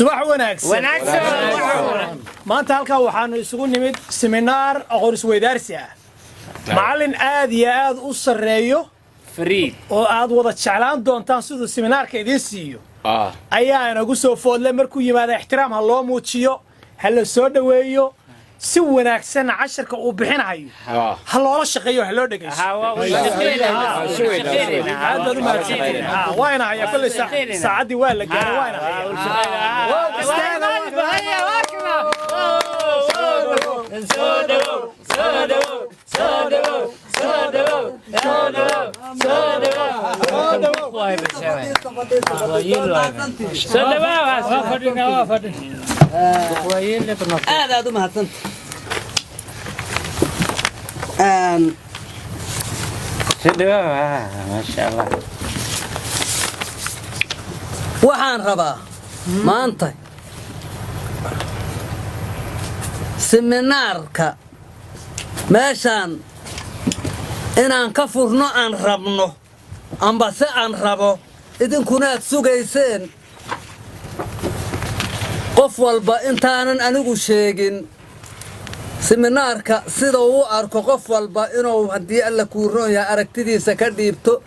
Subax wanaagsan. Maanta halkaa waxaanu isugu nimid seminaar aqoon isweydaarsi ah. Macallin aad iyo aad u sarreeyo Fariid oo aad wada jeclaan doontaan siduu seminaarka idiin siiyo ayaa inagu soo foodlay. Markuu yimaada, ixtiraam ha loo muujiyo, ha la soo dhoweeyo, si wanaagsan casharka uu bixinayo ha loola shaqeeyo, ha loo dhegaysto. Aad baad u mahadsantihiin. Waa ina hayaa kolley saacaddii waa la gaaray, waa ina hayaa. Istaaga. Soo dhawow, soo dhawow, soo dhawow, soo dhawow, soo dhawow, soo dhawow, soo dhawow. Aad aad u mahadsanta. Soo dhawow, maasha Allah. Waxaan rabaa maanta siminaarka meeshaan inaan ka furno aan rabno, amba se aan rabo idinkunaad sugayseen. Qof walba intaanan anigu sheegin siminaarka sida uu arko, qof walba inuu, haddii Alla kuu roon yahay, aragtidiisa ka dhiibto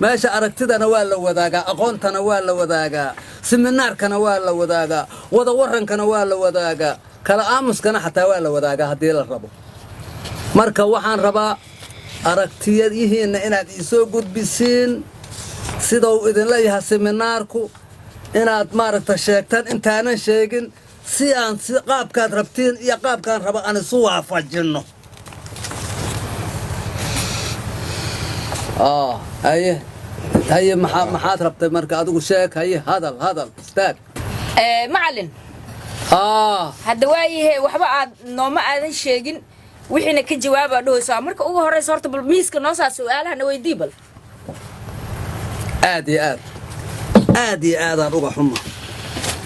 meesha. Aragtidana waa la wadaagaa, aqoontana waa la wadaagaa, siminaarkana waa la wadaagaa, wada warrankana waa la wadaagaa, kala aamuskana xataa waa la wadaagaa haddii la rabo. Marka waxaan rabaa aragtiyadihiinna inaad iisoo gudbisiin, sidau idinla yahay siminaarku, inaad maaragta sheegtaan intaanan sheegin, si aan si qaabkaad rabtiin iyo qaabkaan rabo aan isu waafajinno. Haye, haye, maxaad rabtay marka? Adigu sheeg, haye, hadal, hadal, istaag. Macallin, hadda waayahe, waxba aad nooma aadan sheegin, wixiina ka jawaabaa dhahaysaa. Marka ugu horreysa horta bal miiska noo saa, su-aalahana weydii bal. Aad iyo aad, aad iyo aadaan uga xuma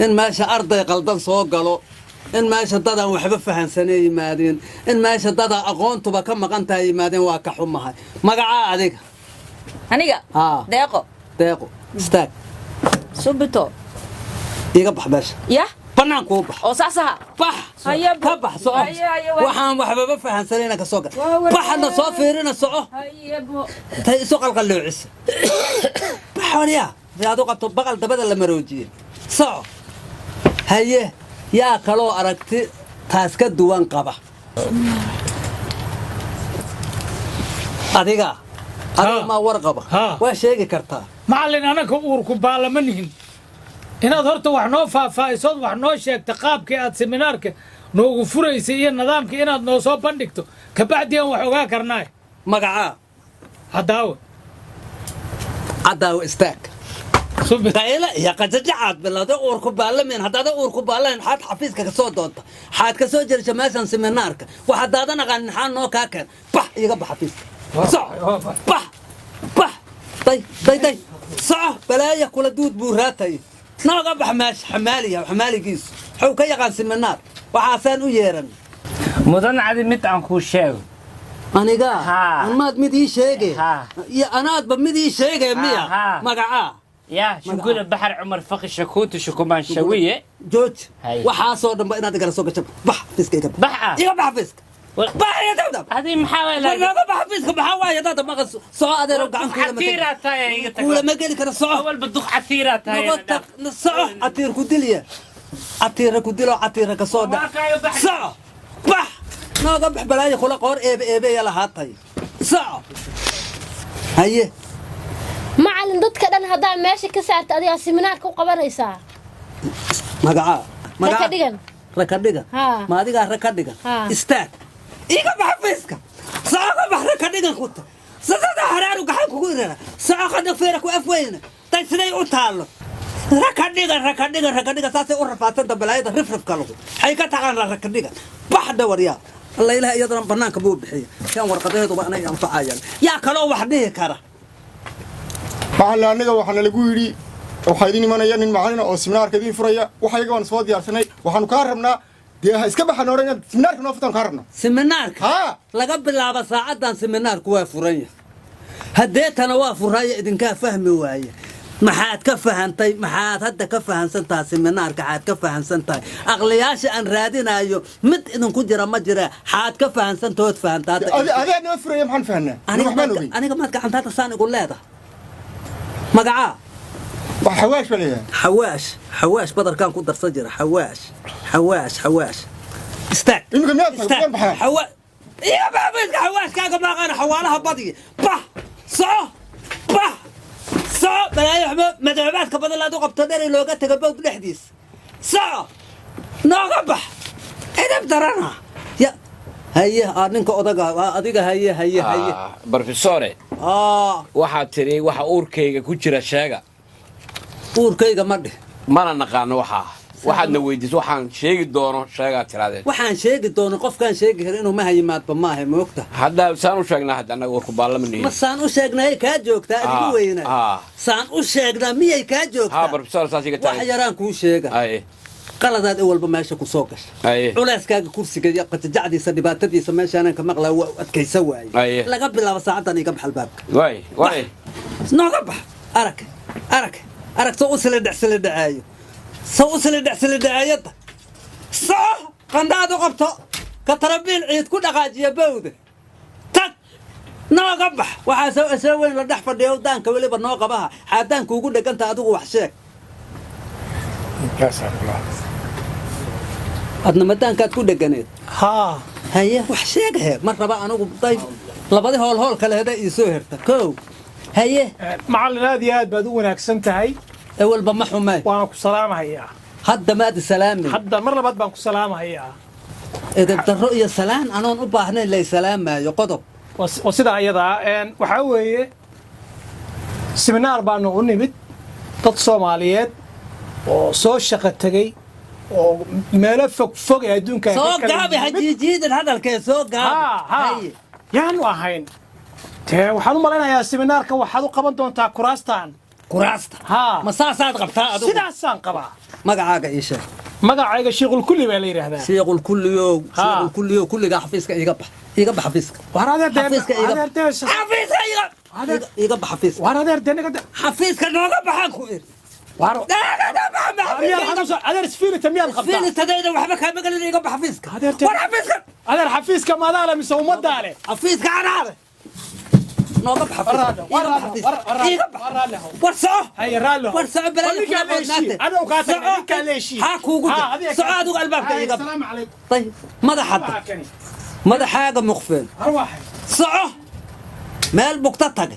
in meesha arday qaldan soo galo, in meesha dadaan waxba fahansanee yimaadeen, in meesha dadaa aqoontuba ka maqan tahay yimaadeen. Waa ka xumahay. Magacaa adiga? Aniga? Haa. Deeqo. Deeqo, istaag. Subito. Iga bax meesha. Yah. Bannaankuu bax. Oo saas aha? Bax. Haye. Ka bax, soco. Haye, haye, Waxaan waxbaba fahansanayna ka soo gal. Waa waree. Baxadna soo fiirina, soco. Hayebo. Tay isu qalqalloocisa, bax waryaa, si aad u qabto baqal dabada la maroojiye, soco. Haye, yaa kaloo aragti taas ka duwan qaba? Adiga, adiga maa war qaba? Haa. Waa sheegi kartaa. Macallin, anaka uurku baalama nihin. Inaad horta wax noo faahfaahisood, wax noo sheegta qaabkii aad seminaarka noogu furaysay iyo nidaamka inaad noo soo bandhigto, kabacdi aan wax ogaa karnaay. Magacaa? Haddaawe. Caddaawo, istaag. Subi. Qayla iyo qajajacaad bilowday. Uurku baalamin haddaada uurku baalamin, xaad xafiiska ka soo doonta, xaad ka soo jerisha meeshan seminaarka? Wax haddaadan aqaanin, xaa noo kaa keen? Bax, iga bax xafiiska, soco, bax, bax, day, day, day, soco. Balaaya kula duud buu raatay. Nooga bax meesha. Xamaaliya xamaaligiisu wuxuu ka yaqaan seminaar, waxaasaan u yeeran. Mudan cadi, mid aan kuu sheego. Aniga? Haa. Anmaad mid ii sheege? Haa. Iyo anaadba mid ii sheege miya? Haa. Magacaa? Ya shukula baxar Cumar Faqi Shakuutu Shukumaan Shawiye. Jooj. Hay. Waxaasoo dhanba inaad igala soo gasho. Bax xafiiska, iga bax. Bax ah. Iga bax xafiiska. Bax, iga dawda. Adi maxaa waay? War nooga bax xafiiska. Maxaa waaye? Dada maqan, soco adeero, gacan Catiiraa tahay, iga tag. kuulama geli kara, soco. Awalba duq catiiraa tahay. Nogo tag, soco. Catiir ku dilya, catiira ku dilo, catiira ka soo dhac. Waa kaayo, bax. Soco, bax, nooga bax. Balaayo kula qoor eebe eebeya lahaatay, soco, haye. Macallin, dadka dhan haddaa meesha ka saarta, adigaa siminaarka u qabanaysaa? Magacaa? Raka dhigan. Raka dhigan? Haa. Ma adigaa raka dhigan? Haa. Istaag, iga bax xafiiska, soco, ka bax. Raka dhigan kuta sadada haraaru gaxan kugu irara, soco, qadhig feera ku afweyna. Day siday u taallo. Raka dhigan, raka dhigan, raka dhigan, saasay u rafaadsanta balaayada rifrifka lagu waxay ka taqaanaa raka dhigan. Bax dhawaryaa. Alla ilaah, iyadana banaanka buu bixiya kan warqadaheeduba anay anfacayaan. Yaa kaloo wax dhihi kara? Macallin, annaga waxaana lagu yidhi waxaa idin imanaya nin macallin oo siminaarka idin furaya. Waxayaga waan soo diyaarsanay. Waxaanu kaa rabnaa dee, ha iska baxan odhan, inaad siminaarka noo furtaan kaa rabnaa. Siminaarka? Haa. Laga bilaabo saacaddan siminaarku waa furan yahay, haddeetana waa furaya. Idinkaa fahmi waaye. Maxaad ka fahantay? Maxaad hadda ka fahansan tahay siminaarka? Xaad ka fahansan tahay? Aqliyaasha aan raadinayo mid idinku jira ma jira. Xaad ka fahansantahood fahanta hadda? Adaa noo furaya, maxaan fahnaa? Aniga Waxbaan ogeyn. Aniga maad gacantaada saan igu leedahay? Magacaa? Wax Xawaash baa leeyahay. Xawaash, Xawaash, badarkaan ku darsan jira. Xawaash, Xawaash, Xawaash, istaag. Iminka miyaad tahay? Istaag. Waan baxaa. Iga bax xawaashkaaga maaqaana. Xawaalaha badiya. Bax, soco, bax, soco. Balaayo xumo madoobaadka badan laad u qabto dheri looga tago bowd dhexdiis. Soco, nooga bax. Edab darana ya. Haye, aa ninka odaga aa adiga. Haye, haye, haye. Brofesore, waxaad tidhi waxa uurkayga ku jira sheega. Uurkayga ma dhih. Mana naqaano waxaa waxaadna weydiis. Waxaan sheegi doono sheegaa tiraadeen. Waxaan sheegi doono qofkaan sheegi kara inuu maha yimaadba maaha, moogta. Hadda saan u sheegnaa hadda annaga uurku baallama nihin. Ma saan u sheegnay kaa joogtaa adigu weyna? Saan u sheegnaa miyay kaa joogtaa? Haa brofesor, saas iga Wax tahay. yaraan kuu sheega. Qaladaad in walba meesha ku soo gasha. Culeyskaaga kursiga iyo qajajacdiisa, dhibaatadiisa meeshaanan ka maqlaa waa adkaysa waaye. Laga bilaabo saacaddan iga bax albaabka. Waay, waay. Nooga bax. Arag, arag, arag, soo u silidhac silidhaceeyo, soo u silidhac silidhaceeyada. Soco, qandhaad u qabto ka tarabiil ciid ku dhaqaajiya bowda. Tag, nooga bax. Waxaa soo soo weyn la dhex fadhiyo daanka weliba noo qabaha xaadaanka ugu dheganta. Adigu wax sheeg. Adna madaankaad ku dheganeed? Haa. Haye, wax sheegahe. Ma raba anigu day labadi hool hool kale heda ii soo herta kow. Haye. Macallin, aad iyo aad baad u wanaagsan tahay. Ewelba ma xumay. Waana ku salaamahayaa. Hadda maad salaamay? Hadda mar labaad baan ku salaamahayaa. Edeb darro iyo salaan anoon u baahnayn lay salaamaayo qodob. Waa sidaa ayadaa. Waxaa weeye, siminaar baanu u nimid dad Soomaaliyeed oo soo shaqo tegey oo meelo fog fog ee adduunka ka Soo kala gaabi. yimid. Hajiijiidan hadalkee, soo gaabi. Ha. Haye. Yaanu ahayn dee waxaan u malaynayaa siminaarka waxaad u qaban doontaa kuraastan. Kuraasta? Haa. Ma saasaad qabtaa adigu? Sidaasaan qabaa. Magacaaga ii sheeg. Magacayga Shiiqulkulli baa la yidhaahdaa. Shiiqul kulliyow. Ha. Shiiqul kulliyow, kulligaa xafiiska iiga bax, iiga bax xafiiska. War adeer dee. Xafiiska iiga Adeer dee. Xafiiska iiga iiga bax xafiiska. War adeer dee naga Xafiiska nooga baxaan ku iri. War adeer, isfiilita miyaad qabtaa? Isfiilitadayda waxba kaama gelin. Iiga bax xafiiska. Adeer dee. War xafiiska. Adeer, xafiiska maadaa le mise ummaddaa leh? Xafiiska anaa leh. Nooga bax xafiiska, iiga bax xafiiska, iiga bax. War soco. Haye, raalli. War soco, balaayo. Ninkaa kula leeshii. qoodnaate. Adow kaa tagnay, Soco. ninkaa leeshii. Ha kuugu Ha, jir. adiga Soco adigu, albaabka Haye, iiga bax. asalaamu calaykum. Ayib, madaxadda. Waxaa kani. Madaxaaga muqfeen. Arwaxay. Soco, meel bugta tag,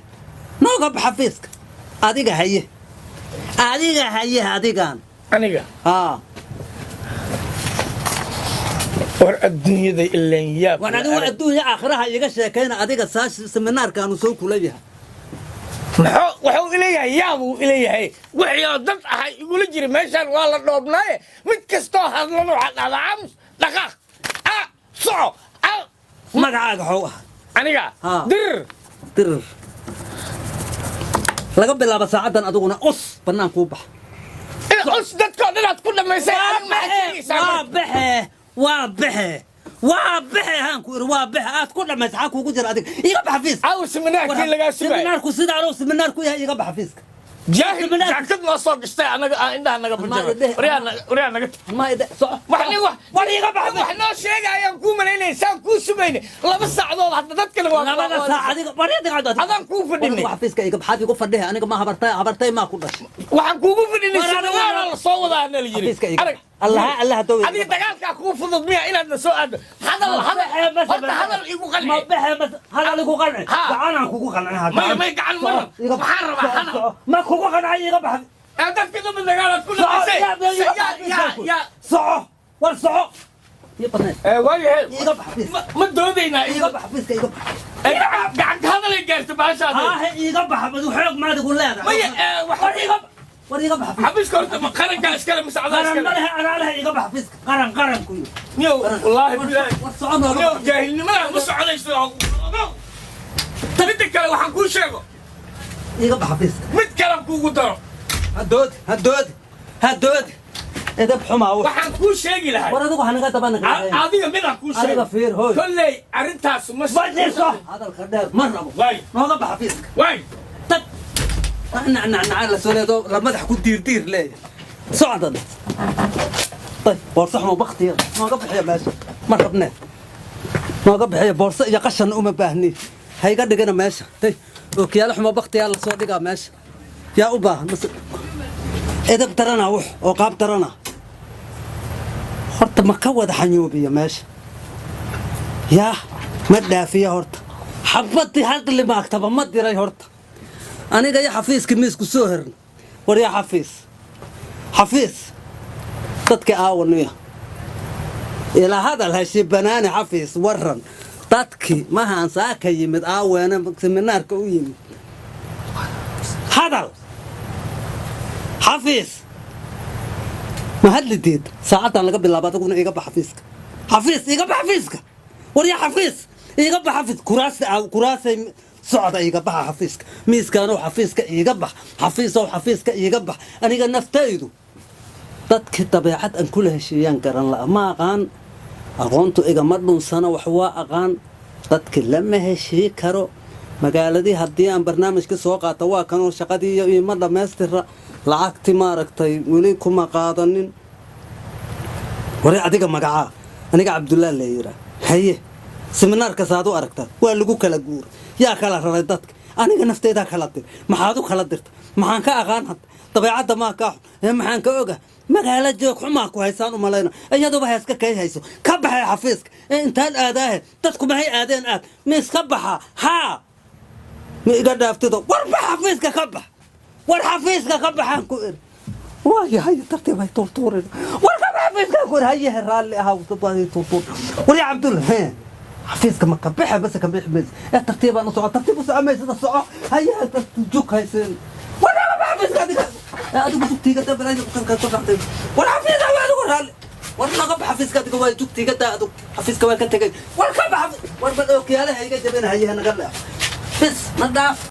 nooga bax xafiiska adiga. Haye adiga, haye adigan. Aniga? Haa. War adduunyada ileen yaab. Waan adigu adduunya aakhiraha iiga sheekayna. Adiga saa seminaarkaanu soo kula yahay. Muxuu wuxuu ileeyahay? Yaabuu ileeyahay. Wixii oo dad ahay igula jira meeshaan waa la dhoobnaaye. Mid kastoo hadlan waxaa dhahdaa aamus, dhaqaaq, a soco, a. Magacaaga xow ah? Aniga? Haa. Dirir. Dirir, laga bilaabo saacaddan adiguna us bannaankuu bax. Us dadkoo dhan aad ku dhammaysay, adig maxaad sheegaysaa Waa marka? baxe, waa baxe, waa baxe haan ku iri. Waa baxe aad ku dhammaysa. Xaa kuugu jira adiga? Iiga bax xafiiska. Aw seminaarkii lagaa sugay? Seminaarku sidaanuu seminaar ku yahay. Iiga bax xafiiska. Jaahil jaakad noo soo gashtay anaga aan indhaha naga bujaba. Waryaa, naga Ma ide soco. Wax nin wax War iiga bax. Wax noo sheegayaan kuu malaynaya saan kuu sugayna 2 saacadood. Hadda dadkana waa Labada saac adiga war adiga. Adaan kuu fadhinay. War xafiiska iiga baxaad. Igu fadhihe aniga ma habartay? Habartay maa ku dhashay? Waxaan kuugu fadhinay War adiga seminaara la soo wadaa na la yiri. Xafiiska iiga Arag. bax. Allah Allah hadow. Adiga dagaalkaa kuu fudud miya inaad na soo aado? Hadal, hadal, horta hadal igu Ma qanci. baxe, mas hadal igu qanci. Ha. Gacanaan kugu qancin hadda. May, may, gacan ma rab. Iiga bax. Waxaan rabaa hadal. Soco. Ma kugu qancay? Iiga bax. Ee dadka damba dagaalaad ku dhamaysay. Soco. Ya ya. Soco, war soco. Ii badnayd. Ee waayahay. Iiga bax xafiiska. Ma doodaynaa? Iiga bax xafiiska, iiga bax. Ee gacan gacan hadalay gaarto baashaada. Haahe, iiga bax. Badu xoog maad igu leedahay. Maya, ee, War iiga bax, war iiga bax xafiiska. Xafiiska horta ma qarankaa iskale mise adaa Qaran iskale? ma lehe, anaa lehe. Iiga bax xafiiska. Qaran, qaran ku yiri. Niyow, wallaahi bilaahi. War soco, nooga Niyow, bax. jaahilnimada ma socdayso. Midda kale waxaan kuu sheego. Iiga bax xafiiska. Mid kale kuugu daro. Hadoodi, hadoodi, hadoodi. Edeb xumaa wax. Waxaan kuu sheegi lahay. War adigu hanaga daba naqlaqayn. Adiga midaan kuu sheego. Adiga fiir hooy. Kolley arrintaas ma Fadhiiso. Hadalka dheer ma rabo. Waay. Nooga bax xafiiska. Waay. Tag. Nacnacnacnacaa la soo leedo la madax ku diirdiir leeyahay. Socdan. Ay, boorso xumo baktiya nooga bixiya meesha, ma rabnee, nooga bixiya. Boorso iyo qashan uma baahni, ha iga dhigina meesha. Tay, ookiyaalo xumo baktiyaa la soo dhigaa meesha, yaa u baahan? Mase edab darana wux oo qaab darana. Horta ma ka wada xanyuubiya meesha? Yaa ma dhaafiya? Horta xabadii hadli maagtaba ma diray. Horta aniga iyo xafiiska miisku soo herna. War yaa xafiis, xafiis, dadka aawaniya ilaa hadal heshi banaani. Xafiis, waran dadkii mahaan saaka yimid aaweene seminaarka u yimid? Hadal xafiis, ma hadli diid? Saacaddan laga bilaabo adiguna iga bax xafiiska. Xafiis, iga bax xafiiska. War yaa xafiis, iga bax xafiis. Kuraasta kuraasay socda, iiga baxa xafiiska. Miiskaanow xafiiska iiga bax. Xafiisow, xafiiska iiga bax. Aniga naftaydu dadkii dabeecad aan kula heshiiyaan garan la'a. Ma aqaan, aqoontu igama dhunsana, wax waa aqaan, dadki lama heshii karo. Magaaladii haddii aan barnaamijka soo qaato, waa kanoo shaqadii iyo ima dhammaystira, lacagti maaragtay weli kuma qaadanin. Ware adiga magacaa? Aniga Cabdullaa la yiraa. Haye, seminaarkaas aad u aragtaa waa lagu kala guuray. Yaa kala raray dadka? Aniga nafteydaa kala dir. Maxaad u kala dirta? Maxaan ka aqaan hadda? Dabeecadda maa kaa xun ee maxaan ka oga? Magaalo joog xumaa ku haysaan u malayna, iyaduba heeska kay hayso. Ka baxay xafiiska ee intaan aadaahe. Dadku maxay aadeen? Aad ma iska baxaa? Haa, ma iga dhaaftido? War bax, xafiiska ka bax. War xafiiska ka baxaan ku iri. Waayahay, tartiib hay tuurtuurin. War ka bax xafiiska ku iri. Hayahe, raalli ahaa, tuurtuur. War yaa Cabdulla, hee, xafiiska ma ka baxe base ka bixi maysa ee tartiibaan u soco, tartiib u soco maysada, soco. Hayahe, jug haysin. War ka bax xafiiska adiga ee adigu jugtiiga daa balaayo kan ku dhacday. War xafiiska waa adigu raalli. War naga bax xafiiska adiga, waa jugtiiga daa adigu. Xafiiska waa ka tegay. War ka bax. War bal ookiyaalaha iga jabin. Hayahe, naga leexo bis, na dhaaf.